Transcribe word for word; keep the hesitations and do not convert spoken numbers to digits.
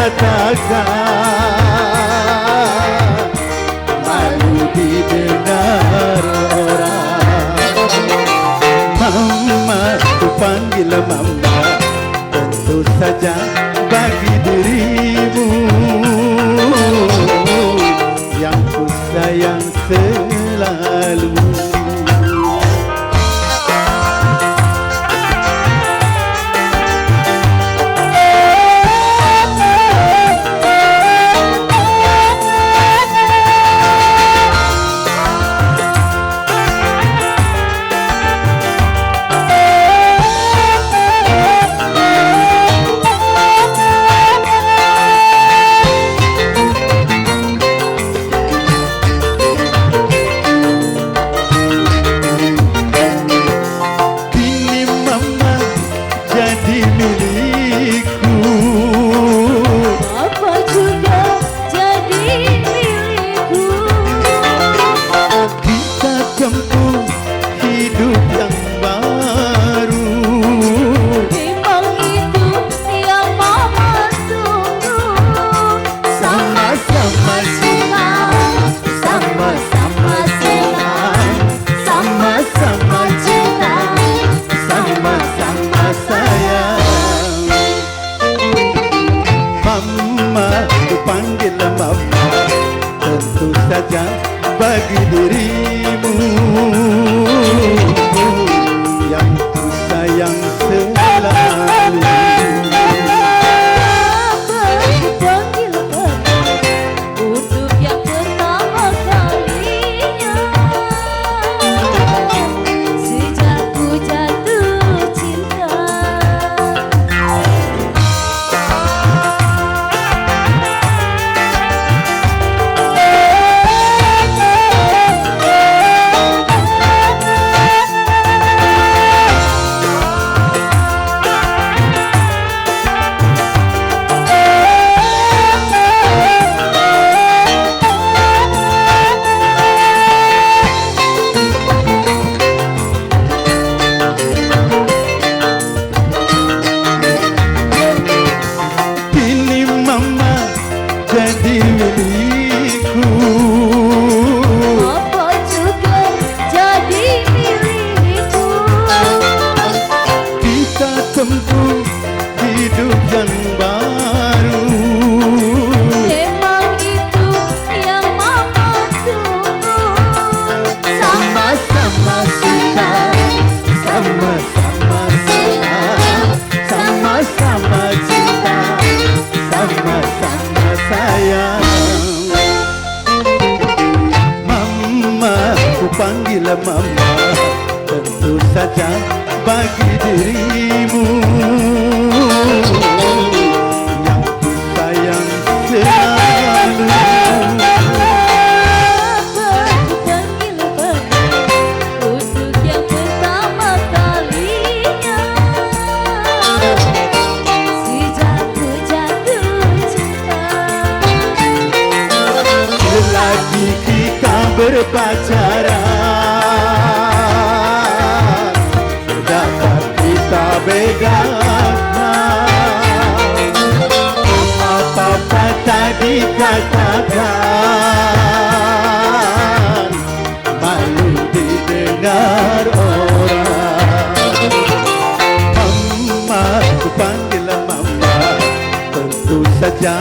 Takkan malu didengar orang. Mama, ku panggil mama, tentu saja bagi dirimu yang ku sayang selalu. Kini mama jadi milikku. Papa juga jadi milikku. Kita tempuh hidup yang baru. Memang itu yang mama tunggu. Sama-sama senang, sama-sama senang, sama-sama cinta, sama-sama sayang. Mama, ku panggil mama, tentu saja bagi dirimu yang ku sayang selalu. Mama, ku panggil mama, untuk yang pertama kalinya, sejak ku jatuh cinta. Kini mama jadi milikku. Papa juga jadi milikku. Kita tempuh hidup yang baru. Memang itu yang mama tunggu. Sama-sama suka, sama-sama senang, sama-sama cinta, sama-sama sayang. Mama, ku panggil mama, tentu saja bagi dirimu yang ku sayang selalu. Untuk yang pertama kalinya, sejak ku jatuh cinta. Selagi kita berpacaran, dapat kita bedakan. Apa-apa tadi katakan, malu didengar orang. Mama, ku panggil mama, tentu saja